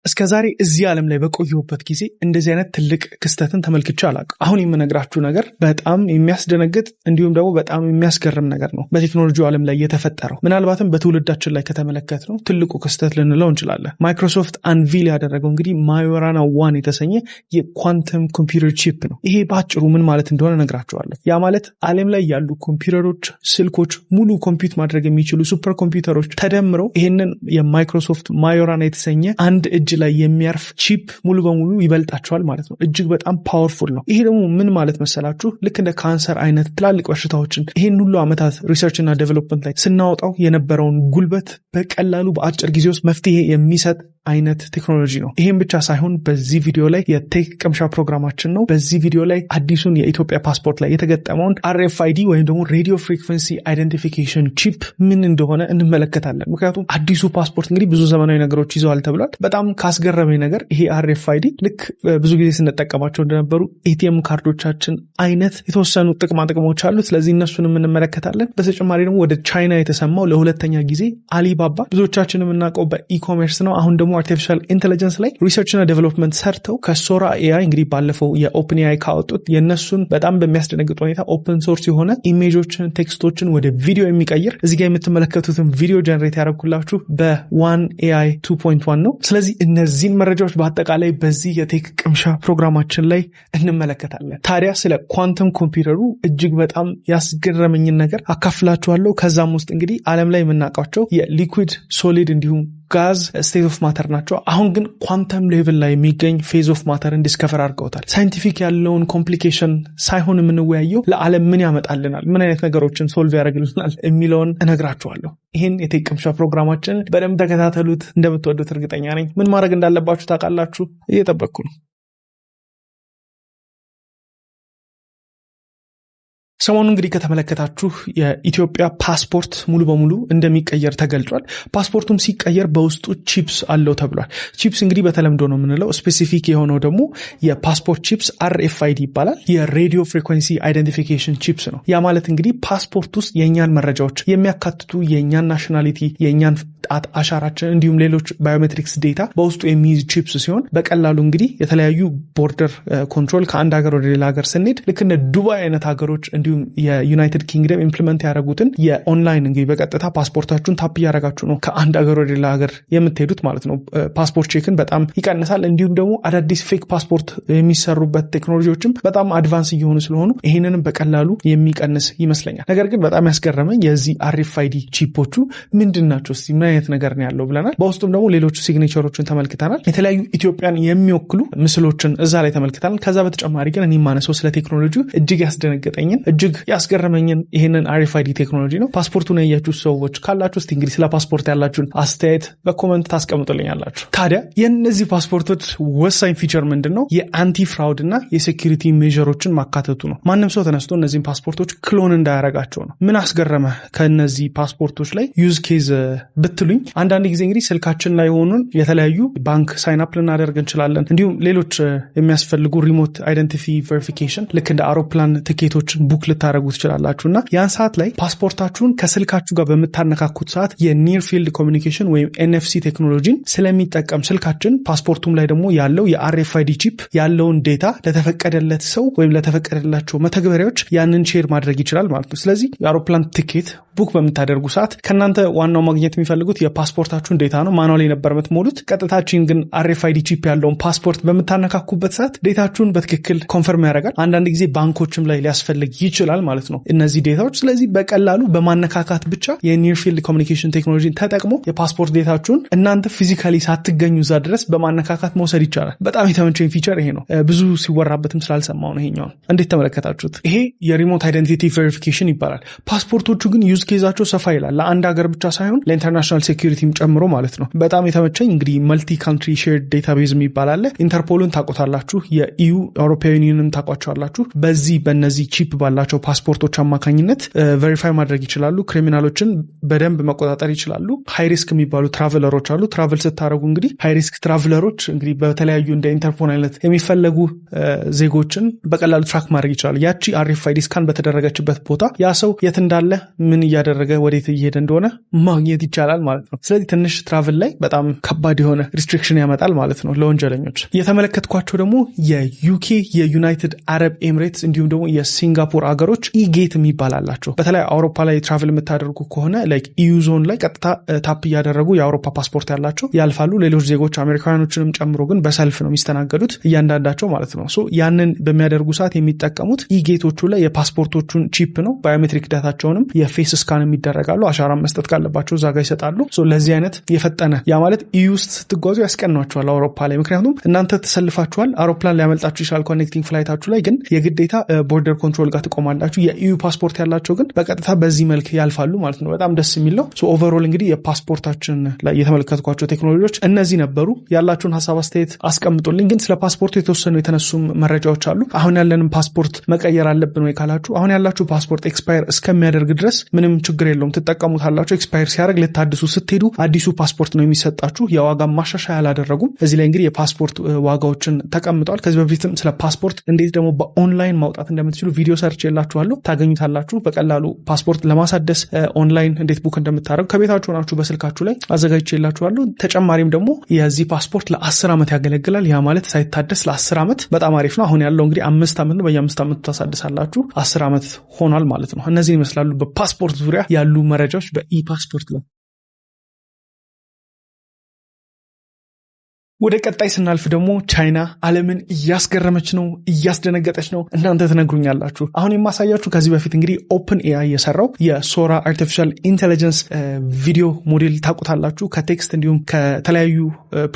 እስከ ዛሬ እዚህ ዓለም ላይ በቆየሁበት ጊዜ እንደዚህ አይነት ትልቅ ክስተትን ተመልክቼ አላውቅም። አሁን የምነግራችሁ ነገር በጣም የሚያስደነግጥ እንዲሁም ደግሞ በጣም የሚያስገርም ነገር ነው። በቴክኖሎጂው ዓለም ላይ የተፈጠረው ምናልባትም በትውልዳችን ላይ ከተመለከትነው ትልቁ ክስተት ልንለው እንችላለን። ማይክሮሶፍት unveil ያደረገው እንግዲህ Majorana 1 የተሰኘ የ quantum computer chip ነው። ይሄ በአጭሩ ምን ማለት እንደሆነ እነግራችኋለሁ። ያ ማለት ዓለም ላይ ያሉ ኮምፒውተሮች፣ ስልኮች፣ ሙሉ compute ማድረግ የሚችሉ super ኮምፒውተሮች ተደምረው ይሄንን የማይክሮሶፍት Majorana የተሰኘ አንድ እጅ ላይ የሚያርፍ chip ሙሉ በሙሉ ይበልጣቸዋል ማለት ነው። እጅግ በጣም powerful ነው። ይሄ ደግሞ ምን ማለት መሰላችሁ? ልክ እንደ ካንሰር አይነት ትላልቅ በሽታዎችን ይሄን ሁሉ ዓመታት research እና development ላይ ስናወጣው የነበረውን ጉልበት በቀላሉ በአጭር ጊዜ ውስጥ መፍትሄ የሚሰጥ አይነት ቴክኖሎጂ ነው። ይሄን ብቻ ሳይሆን በዚህ ቪዲዮ ላይ የ tech ቅምሻ ፕሮግራማችን ነው። በዚህ ቪዲዮ ላይ አዲሱን የኢትዮጵያ ፓስፖርት ላይ የተገጠመውን RFID ወይም ደግሞ radio frequency identification chip ምን እንደሆነ እንመለከታለን። ምክንያቱም አዲሱ ፓስፖርት እንግዲህ ብዙ ዘመናዊ ነገሮች ይዘዋል ተብሏል። በጣም ካስገረመኝ ነገር ይሄ RFID ልክ ብዙ ጊዜ ስንጠቀማቸው እንደነበሩ ATM ካርዶቻችን አይነት የተወሰኑ ጥቅማ ጥቅሞች አሉ። ስለዚህ እነሱንም እንመለከታለን። በተጨማሪ ደግሞ ወደ ቻይና የተሰማው ለሁለተኛ ጊዜ አሊባባ ብዙዎቻችን የምናውቀው በ e-commerce ነው። አሁን ደግሞ artificial intelligence ላይ research እና development ሰርተው ከ Sora AI እንግዲህ ባለፈው የ OpenAI ካወጡት የነሱን በጣም በሚያስደነግጥ ሁኔታ open source የሆነ image ኦችን፣ text ኦችን ወደ ቪዲዮ የሚቀይር እዚህ ጋር የምትመለከቱትን ቪዲዮ generate ያደረኩላችሁ በ Wan AI 2.1 ነው። ስለዚህ እነዚህን መረጃዎች በአጠቃላይ በዚህ የ tech ቅምሻ ፕሮግራማችን ላይ እንመለከታለን። ታዲያ ስለ ኳንተም ኮምፒውተሩ እጅግ በጣም ያስገረመኝን ነገር አካፍላችኋለሁ። ከዛም ውስጥ እንግዲህ ዓለም ላይ የምናውቃቸው የ liquid፣ solid እንዲሁም gas state of matter ናቸው። አሁን ግን quantum level ላይ የሚገኝ phase of matter ን discover አድርገውታል። Scientific ያለውን complication ሳይሆን የምንወያየው ለዓለም ምን ያመጣልናል፣ ምን አይነት ነገሮችን solve ያደርግልናል የሚለውን እነግራችኋለሁ። ይህን የ tech ቅምሻ ፕሮግራማችንን በደንብ ተከታተሉት። እንደምትወዱት እርግጠኛ ነኝ። ምን ማድረግ እንዳለባችሁ ታውቃላችሁ። እየጠበቅኩ ነው። ሰሞኑ እንግዲህ ከተመለከታችሁ የኢትዮጵያ ፓስፖርት ሙሉ በሙሉ እንደሚቀየር ተገልጿል። ፓስፖርቱም ሲቀየር በውስጡ ቺፕስ አለው ተብሏል። ቺፕስ እንግዲህ በተለምዶ ነው የምንለው። Specific የሆነው ደግሞ የፓስፖርት chips RFID ይባላል። የ radio frequency identification chips ነው። ያ ማለት እንግዲህ ፓስፖርት ውስጥ የእኛን መረጃዎች የሚያካትቱ የእኛን nationality፣ የእኛን ጣት አሻራችን እንዲሁም ሌሎች biometrics data በውስጡ የሚይዝ ቺፕስ ሲሆን በቀላሉ እንግዲህ የተለያዩ border control ከአንድ ሀገር ወደ ሌላ ሀገር ስንሄድ ልክ እንደ ዱባይ አይነት ሀገሮች እንዲሁም የዩናይትድ ኪንግደም implement ያደረጉትን የኦንላይን እንግዲህ በቀጥታ ፓስፖርታችሁን tap እያደረጋችሁ ነው ከአንድ ሀገር ወደ ሌላ ሀገር የምትሄዱት ማለት ነው። ፓስፖርት check ን በጣም ይቀንሳል። እንዲሁም ደግሞ አዳዲስ fake ፓስፖርት የሚሰሩበት ቴክኖሎጂዎችም በጣም advance እየሆኑ ስለሆኑ ይህንንም በቀላሉ የሚቀንስ ይመስለኛል። ነገር ግን በጣም ያስገረመኝ የዚህ RFID chip ኦቹ ምንድን ናቸው? እስቲ ምን አይነት ነገር ነው ያለው ብለናል። በውስጡም ደግሞ ሌሎች signature ኦችን ተመልክተናል። የተለያዩ ኢትዮጵያን የሚወክሉ ምስሎችን እዛ ላይ ተመልክተናል። ከዛ በተጨማሪ ግን እኔ የማነሳው ስለ ቴክኖሎጂ እጅግ ያስደነገጠኝን እጅግ ያስገረመኝን ይህንን RFID ቴክኖሎጂ ነው። ፓስፖርቱን ያያችሁ ሰዎች ካላችሁ እስቲ እንግዲህ ስለ ፓስፖርት ያላችሁን አስተያየት በ comment ታስቀምጡልኛላችሁ። ታዲያ የእነዚህ ፓስፖርቶች ወሳኝ feature ምንድን ነው? የ anti fraud እና የ security measure ኦችን ማካተቱ ነው። ማንም ሰው ተነስቶ እነዚህን ፓስፖርቶች clone እንዳያረጋቸው ነው። ምን አስገረመ ከእነዚህ ፓስፖርቶች ላይ use case ብትሉኝ፣ አንዳንድ ጊዜ እንግዲህ ስልካችን ላይ ሆኑን የተለያዩ ባንክ sign up ልናደርግ እንችላለን። እንዲሁም ሌሎች የሚያስፈልጉ remote identity verification ልክ እንደ አውሮፕላን ትኬቶችን book ልታደረጉ ትችላላችሁ እና ያን ሰዓት ላይ ፓስፖርታችሁን ከስልካችሁ ጋር በምታነካኩት ሰዓት የ near field communication ወይም NFC ቴክኖሎጂን ስለሚጠቀም ስልካችን ፓስፖርቱም ላይ ደግሞ ያለው የ RFID chip ያለውን data ለተፈቀደለት ሰው ወይም ለተፈቀደላቸው መተግበሪያዎች ያንን share ማድረግ ይችላል ማለት ነው። ስለዚህ የአውሮፕላን ትኬት book በምታደርጉ ሰዓት ከእናንተ ዋናው ማግኘት የሚፈልጉት የፓስፖርታችሁን data ነው። Manual የነበር የምትሞሉት። ቀጥታችን ግን RFID chip ያለውን ፓስፖርት በምታነካኩበት ሰዓት data ችሁን በትክክል confirm ያደርጋል። አንዳንድ ጊዜ ባንኮችም ላይ ሊያስፈልግ ይችላል ማለት ነው እነዚህ data ዎች። ስለዚህ በቀላሉ በማነካካት ብቻ የ near field communication ቴክኖሎጂን ተጠቅሞ የፓስፖርት data ችሁን እናንተ physically ሳትገኙ እዛ ድረስ በማነካካት መውሰድ ይቻላል። በጣም የተመቸኝ feature ይሄ ነው። ብዙ ሲወራበትም ስላልሰማው ነው። ይሄኛውን እንዴት ተመለከታችሁት? ይሄ የ remote identity verification ይባላል። ፓስፖርቶቹ ግን use case ኣቸው ሰፋ ይላል። ለአንድ ሀገር ብቻ ሳይሆን ለ international security ም ጨምሮ ማለት ነው። በጣም የተመቸኝ እንግዲህ multi country shared database የሚባል አለ። ኢንተርፖልን ታውቁታላችሁ። የ EU አውሮፓ ዩኒየንን ታውቋቸዋላችሁ። በዚህ በእነዚህ chip ባላቸው በሚሰጧቸው ፓስፖርቶች አማካኝነት verify ማድረግ ይችላሉ። Criminal ኦችን በደንብ መቆጣጠር ይችላሉ። High risk የሚባሉ traveler ኦች አሉ። Travel ስታደረጉ እንግዲህ high risk traveler ኦች እንግዲህ በተለያዩ እንደ ኢንተርፖል አይነት የሚፈለጉ ዜጎችን በቀላሉ track ማድረግ ይችላሉ። ያቺ RFID scan በተደረገችበት ቦታ ያ ሰው የት እንዳለ፣ ምን እያደረገ፣ ወዴት እየሄደ እንደሆነ ማግኘት ይቻላል ማለት ነው። ስለዚህ ትንሽ travel ላይ በጣም ከባድ የሆነ restriction ያመጣል ማለት ነው ለወንጀለኞች። የተመለከትኳቸው ደግሞ የ UK፣ የዩናይትድ አረብ ኤምሬትስ እንዲሁም ደግሞ የሲንጋፖር አገሮች e-gate የሚባል አላቸው። በተለይ አውሮፓ ላይ travel የምታደርጉ ከሆነ like EU zone ላይ ቀጥታ tap እያደረጉ የአውሮፓ ፓስፖርት ያላቸው ያልፋሉ። ሌሎች ዜጎች አሜሪካውያኖችንም ጨምሮ ግን በሰልፍ ነው የሚስተናገዱት እያንዳንዳቸው ማለት ነው። So ያንን በሚያደርጉ ሰዓት የሚጠቀሙት e-gate ኦቹ ላይ የፓስፖርቶቹን chip ነው። Biometric data ቸውንም የ face scan ይደረጋሉ። አሻራ መስጠት ካለባቸው እዛ ጋር ይሰጣሉ። ለዚህ አይነት የፈጠነ፣ ያ ማለት EU ውስጥ ስትጓዙ ያስቀኗቸዋል አውሮፓ ላይ። ምክንያቱም እናንተ ተሰልፋችኋል፣ አውሮፕላን ሊያመልጣችሁ ይችላል። Connecting flight ኣችሁ ላይ ግን የግዴታ border control ጋር ትቆማላችሁ። የ EU ፓስፖርት ያላቸው ግን በቀጥታ በዚህ መልክ ያልፋሉ ማለት ነው። በጣም ደስ የሚል ነው። Overall እንግዲህ የፓስፖርታችን ላይ የተመለከትኳቸው ቴክኖሎጂዎች እነዚህ ነበሩ። ያላችሁን ሀሳብ አስተያየት አስቀምጡልኝ። ግን ስለ ፓስፖርቱ የተወሰኑ የተነሱም መረጃዎች አሉ። አሁን ያለንን ፓስፖርት መቀየር አለብን ወይ ካላችሁ፣ አሁን ያላችሁ ፓስፖርት expire እስከሚያደርግ ድረስ ምንም ችግር የለውም፣ ትጠቀሙታላችሁ። Expire ሲያደርግ ልታድሱ ስትሄዱ አዲሱ ፓስፖርት ነው የሚሰጣችሁ። የዋጋ ማሻሻያ አላደረጉም። እዚህ ላይ እንግዲህ የፓስፖርት ዋጋዎችን ተቀምጠዋል። ከዚህ በፊትም ስለ ፓስፖርት እንዴት ደግሞ በኦንላይን ማውጣት እንደምትችሉ ቪዲዮ ሰርቼላችኋለሁ፣ ታገኙታላችሁ። በቀላሉ ፓስፖርት ለማሳደስ ኦንላይን እንዴት book እንደምታደርጉ ከቤታችሁ ሆናችሁ በስልካችሁ ላይ አዘጋጅቼላችኋለሁ። ተጨማሪም ደግሞ የዚህ ፓስፖርት ለ10 ዓመት ያገለግላል። ያ ማለት ሳይታደስ ለ10 ዓመት በጣም አሪፍ ነው። አሁን ያለው እንግዲህ 5 ዓመት ነው። በየ5 ዓመቱ ታሳድሳላችሁ። 10 ዓመት ሆኗል ማለት ነው። እነዚህን ይመስላሉ በፓስፖርት ዙሪያ ያሉ መረጃዎች በ e-passport ላይ። ወደ ቀጣይ ስናልፍ ደግሞ ቻይና ዓለምን እያስገረመች ነው፣ እያስደነገጠች ነው። እናንተ ትነግሩኛላችሁ። አሁን የማሳያችሁ ከዚህ በፊት እንግዲህ OpenAI የሰራው የ Sora artificial intelligence video model ታውቁታላችሁ። ከ text እንዲሁም ከተለያዩ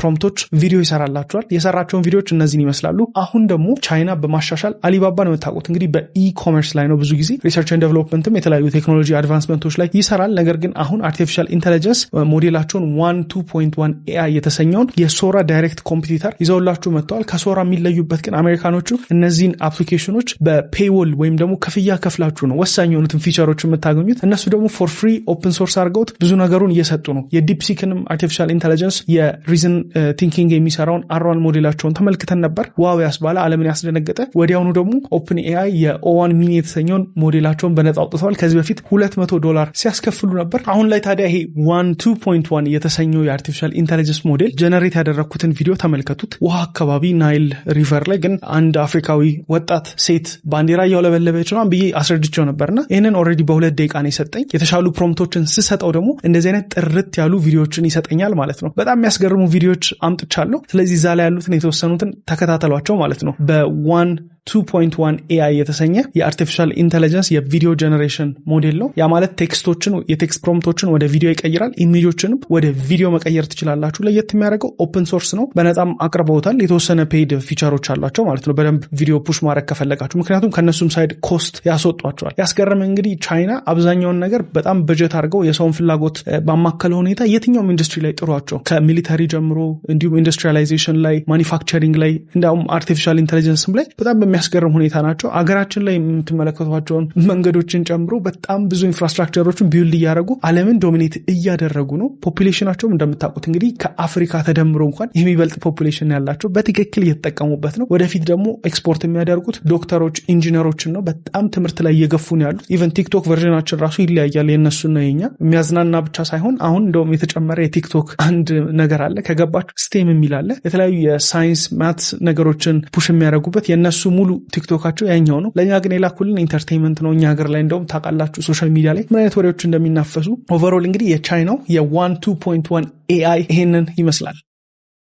prompt ኦች ቪዲዮ ይሰራላችኋል። የሰራቸውን ቪዲዮዎች እነዚህን ይመስላሉ። አሁን ደግሞ ቻይና በማሻሻል፣ አሊባባ ነው የምታውቁት እንግዲህ በ e-commerce ላይ ነው፣ ብዙ ጊዜ research and development ም የተለያዩ ቴክኖሎጂ advancement ኦች ላይ ይሰራል። ነገር ግን አሁን artificial intelligence ሞዴላቸውን Wan 2.1 AI የተሰኘውን የ Sora direct competitor ይዘውላችሁ መጥተዋል። ከ Sora የሚለዩበት ግን አሜሪካኖቹ እነዚህን application ኖች በ paywall ወይም ደግሞ ክፍያ ከፍላችሁ ነው ወሳኝ የሆኑትን feature ኦች የምታገኙት። እነሱ ደግሞ for free open source አድርገውት ብዙ ነገሩን እየሰጡ ነው። የ DeepSeek ንም artificial intelligence የ reason thinking የሚሰራውን R1 ሞዴላቸውን ተመልክተን ነበር። Wow ያስባለ፣ ዓለምን ያስደነገጠ። ወዲያውኑ ደግሞ OpenAI የ o1 mini የተሰኘውን ሞዴላቸውን በነጻ አውጥተዋል። ከዚህ በፊት 200 ዶላር ሲያስከፍሉ ነበር። አሁን ላይ ታዲያ ይሄ Wan 2.1 የተሰኘው የ artificial intelligence model generate ያደረግኩትን ቪዲዮ ተመልከቱት። ውሃ አካባቢ Nile River ላይ ግን አንድ አፍሪካዊ ወጣት ሴት ባንዲራ እያውለበለበች ነው ብዬ አስረድቼው ነበርና ይህንን already በ2 ደቂቃ ነው የሰጠኝ። የተሻሉ prompt ኦችን ስሰጠው ደግሞ እንደዚህ አይነት ጥርት ያሉ ቪዲዮዎችን ይሰጠኛል ማለት ነው። በጣም የሚያስገርሙ ቪዲዮዎች አምጥቻለሁ። ስለዚህ እዛ ላይ ያሉትን የተወሰኑትን ተከታተሏቸው ማለት ነው። በ Wan 2.1 AI የተሰኘ የ artificial intelligence የ video generation model ነው። ያ ማለት text ኦችን፣ የ text prompt ኦችን ወደ ቪዲዮ ይቀይራል። Image ኦችንም ወደ ቪዲዮ መቀየር ትችላላችሁ። ለየት የሚያደርገው open source ነው። በነፃም አቅርበውታል። የተወሰነ paid feature ኦች አሏቸው ማለት ነው። በደንብ ቪዲዮ push ማድረግ ከፈለጋችሁ፣ ምክንያቱም ከእነሱም side cost ያስወጧቸዋል። ያስገረመ እንግዲህ ቻይና አብዛኛውን ነገር በጣም በጀት አድርገው የሰውን ፍላጎት ባማከለ ሁኔታ የትኛውም ኢንዱስትሪ ላይ ጥሯቸው፣ ከ military ጀምሮ እንዲሁም industrialization ላይ፣ manufacturing ላይ፣ እንዲሁም artificial intelligence ም ላይ በጣም በሚያስገርም ሁኔታ ናቸው። አገራችን ላይ የምትመለከቷቸውን መንገዶችን ጨምሮ በጣም ብዙ infrastructure ኦችን build እያደረጉ ዓለምን dominate እያደረጉ ነው። Population ኣቸውም እንደምታውቁት እንግዲህ ከአፍሪካ ተደምሮ እንኳን የሚበልጥ population ያላቸው በትክክል እየተጠቀሙበት ነው። ወደፊት ደግሞ ኤክስፖርት የሚያደርጉት ዶክተሮች፣ ኢንጂነሮችን ነው። በጣም ትምህርት ላይ እየገፉ ነው ያሉት። Even TikTok version ኣችን ራሱ ይለያያል የእነሱና የኛ። የሚያዝናና ብቻ ሳይሆን አሁን እንደውም የተጨመረ የ TikTok አንድ ነገር አለ። ከገባችሁ STEM የሚል አለ። የተለያዩ የ science maths ነገሮችን push የሚያደርጉበት የእነሱ ሙሉ TikTok ኣቸው ያኛው ነው። ለእኛ ግን የላኩልን entertainment ነው። እኛ ሀገር ላይ እንደውም ታውቃላችሁ social media ላይ ምን አይነት ወሬዎች እንደሚናፈሱ። Overall እንግዲህ የቻይናው የ Wan 2.1 AI ይሄንን ይመስላል።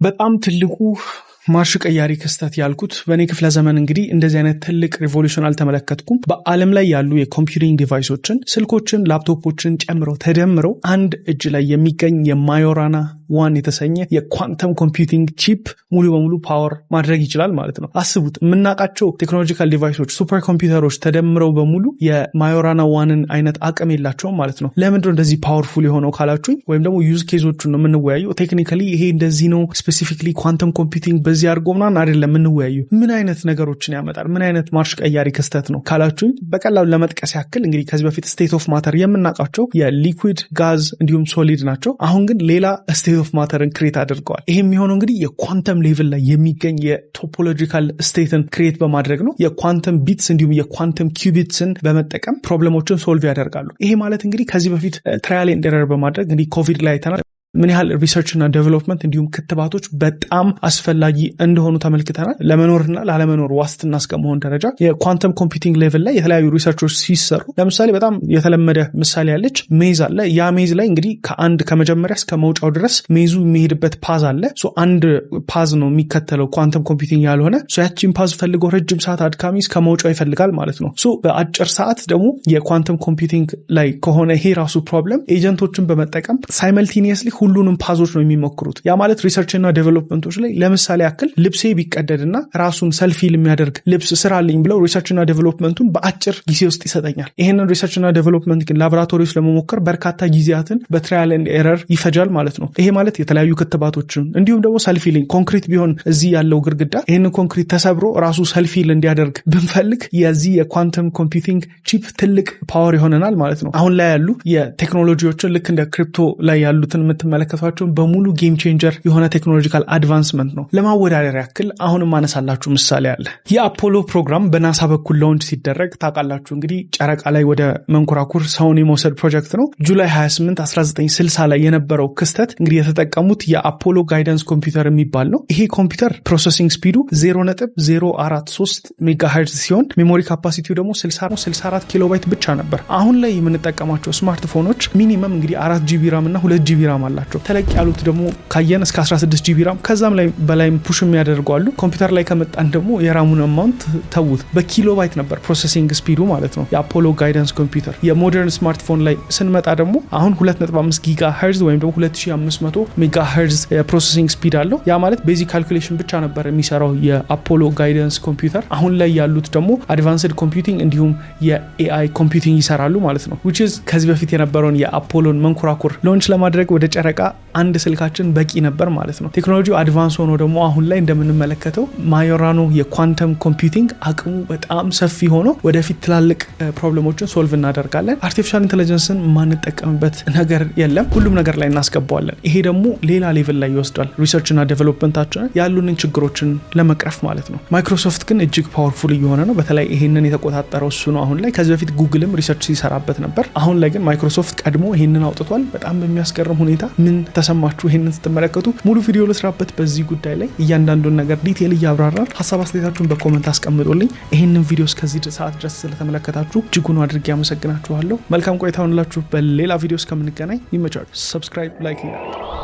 በጣም ትልቁ ማርሽ ቀያሪ ክስተት ያልኩት፣ በእኔ ክፍለ ዘመን እንግዲህ እንደዚህ አይነት ትልቅ revolution አልተመለከትኩም። በዓለም ላይ ያሉ የ computing device ኦችን፣ ስልኮችን፣ ላፕቶፖችን ጨምረው ተደምረው አንድ እጅ ላይ የሚገኝ የ Majorana 1 የተሰኘ የ quantum computing chip ሙሉ በሙሉ power ማድረግ ይችላል ማለት ነው። አስቡት፣ የምናውቃቸው technological device ኦች፣ super computer ኦች ተደምረው በሙሉ የ Majorana 1ን አይነት አቅም የላቸውም ማለት ነው። ለምንድነው እንደዚህ powerful የሆነው ካላችሁኝ፣ ወይም ደግሞ use case ኦቹን ነው የምንወያየው። Technically ይሄ እንደዚህ ነው፣ specifically quantum computing በዚህ እንደዚህ አድርጎ ምናምን አይደለም የምንወያዩ። ምን አይነት ነገሮችን ያመጣል፣ ምን አይነት ማርሽ ቀያሪ ክስተት ነው ካላችሁኝ፣ በቀላሉ ለመጥቀስ ያክል እንግዲህ ከዚህ በፊት state of matter የምናውቃቸው የ liquid፣ gas እንዲሁም solid ናቸው። አሁን ግን ሌላ state of matter ን create አድርገዋል። ይሄ የሚሆነው እንግዲህ የ quantum level ላይ የሚገኝ የ topological state ን create በማድረግ ነው። የ quantum bits እንዲሁም የ quantum qubits ን በመጠቀም problem ኦችን solve ያደርጋሉ። ይሄ ማለት እንግዲህ ከዚህ በፊት trial and error በማድረግ እንግዲህ ኮቪድ ላይ አይተናል፣ ምን ያህል research እና development እንዲሁም ክትባቶች በጣም አስፈላጊ እንደሆኑ ተመልክተናል። ለመኖርና ላለመኖር ዋስትና እስከመሆን ደረጃ የ quantum computing level ላይ የተለያዩ research ኦች ሲሰሩ፣ ለምሳሌ በጣም የተለመደ ምሳሌ ያለች maze አለ። ያ maze ላይ እንግዲህ ከአንድ ከመጀመሪያ እስከ መውጫው ድረስ maze ኡ የሚሄድበት path አለ። አንድ path ነው የሚከተለው quantum computing ያልሆነ። ያቺን path ፈልገው ረጅም ሰዓት አድካሚ እስከ መውጫው ይፈልጋል ማለት ነው። በአጭር ሰዓት ደግሞ የ quantum computing ላይ ከሆነ ይሄ ራሱ problem agent ኦችን በመጠቀም simultaneously ሁሉንም path ኦች ነው የሚሞክሩት። ያ ማለት research እና development ኦች ላይ ለምሳሌ ያክል ልብሴ ቢቀደድና ራሱን self heal የሚያደርግ ልብስ ስራልኝ ብለው research እና development ኡን በአጭር ጊዜ ውስጥ ይሰጠኛል። ይህንን research እና development ግን ላቦራቶሪ ውስጥ ለመሞከር በርካታ ጊዜያትን በ trial and error ይፈጃል ማለት ነው። ይሄ ማለት የተለያዩ ክትባቶችን እንዲሁም ደግሞ self healing concrete ቢሆን እዚህ ያለው ግድግዳ ይህንን ኮንክሪት ተሰብሮ ራሱ self heal እንዲያደርግ ብንፈልግ የዚህ የ quantum computing chip ትልቅ power ይሆነናል ማለት ነው። አሁን ላይ ያሉ የቴክኖሎጂዎችን ልክ እንደ crypto ላይ ያሉትን የምትመለከቷቸውን በሙሉ game changer የሆነ technological advancement ነው። ለማወዳደር ያክል አሁንም ማነሳላችሁ ምሳሌ አለ። የአፖሎ ፕሮግራም በናሳ በኩል launch ሲደረግ ታውቃላችሁ እንግዲህ ጨረቃ ላይ ወደ መንኮራኩር ሰውን የመውሰድ ፕሮጀክት ነው። July 28 1960 ላይ የነበረው ክስተት እንግዲህ የተጠቀሙት የአፖሎ guidance computer የሚባል ነው። ይሄ ኮምፒውተር processing speed ኡ 0.043 ሜጋሄርዝ ሲሆን memory capacity ው ደግሞ 64 ኪሎባይት ብቻ ነበር። አሁን ላይ የምንጠቀማቸው smartphone ኦች minimum እንግዲህ 4 GB RAM እና 2 GB RAM አላቸው። ተለቅ ያሉት ደግሞ ካየን እስከ 16 GB RAM ከዛም ላይ በላይም push የሚያደርጉ አሉ። ኮምፒውተር ላይ ከመጣን ደግሞ የ RAM ኡን amount ተዉት። በኪሎባይት ነበር processing speed ኡ ማለት ነው የአፖሎ guidance computer። የ modern smartphone ላይ ስንመጣ ደግሞ አሁን 2.5 ጊጋ ሄርዝ ወይም ደግሞ 2500 ሜጋ ሄርዝ processing speed አለው። ያ ማለት basic calculation ብቻ ነበር የሚሰራው የአፖሎ guidance computer። አሁን ላይ ያሉት ደግሞ advanced computing እንዲሁም የ AI computing ይሰራሉ ማለት ነው። Which is ከዚህ በፊት የነበረውን የአፖሎን መንኮራኩር launch ለማድረግ ወደ ጨረቃ አንድ ስልካችን በቂ ነበር ማለት ነው። ቴክኖሎጂው advance ሆኖ ደግሞ አሁን ላይ እንደምንመለከተው ማዮራኖ የ quantum computing አቅሙ በጣም ሰፊ ሆኖ ወደፊት ትላልቅ problem ኦችን solve እናደርጋለን። Artificial intelligence ን የማንጠቀምበት ነገር የለም። ሁሉም ነገር ላይ እናስገባዋለን። ይሄ ደግሞ ሌላ level ላይ ይወስዳል research እና development ኣችንን ያሉንን ችግሮችን ለመቅረፍ ማለት ነው። ማይክሮሶፍት ግን እጅግ powerful እየሆነ ነው። በተለይ ይሄንን የተቆጣጠረው እሱ ነው አሁን ላይ። ከዚህ በፊት ጉግልም research ሲሰራበት ነበር። አሁን ላይ ግን ማይክሮሶፍት ቀድሞ ይሄንን አውጥቷል። በጣም በሚያስገርም ሁኔታ ምን ተሰማችሁ ይሄንን ስትመለከቱ? ሙሉ ቪዲዮ ልስራበት በዚህ ጉዳይ ላይ፣ እያንዳንዱን ነገር detail እያብራራን። ሀሳብ አስተያየታችሁን በ comment አስቀምጡልኝ። ይሄንን ቪዲዮ እስከዚህ ሰዓት ድረስ ስለተመለከታችሁ እጅጉን አድርጌ አመሰግናችኋለሁ። መልካም ቆይታ ይሁንላችሁ። በሌላ ቪዲዮ እስከምንገናኝ ይመቻችሁ። Subscribe፣ like እያደረጋችሁ።